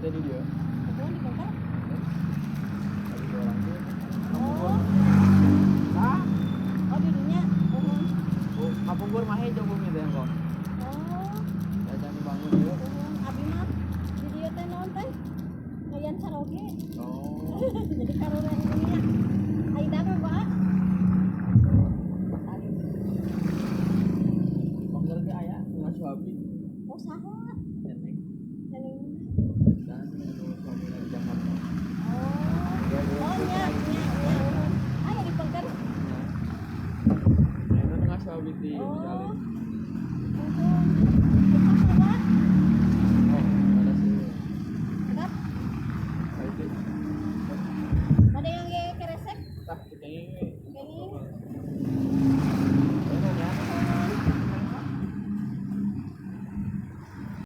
teh di dieu. Kebetulan di Bogor. Abi dua orang tuh. Oh, Ah, oh di dinya. Uhun. oh, kapungkur mah hejo bumi teh kok. Oh, Acan dibangun ieu. Uhun. Abi mah di dieu teh naon teh? Ngayan caroge. Oh. Jadi karuren dunia. Ai dagang, Pak. Tadi. Pengker ge aya ngasuh abdi. Oh, saha? Neneng. Neneng mana? Dan anu suamina di Jakarta. Oh. Oh, nya, nya, nya, uhun. Aya di Pengker. Nah, itu ngasuh abdi di Oh. Alit.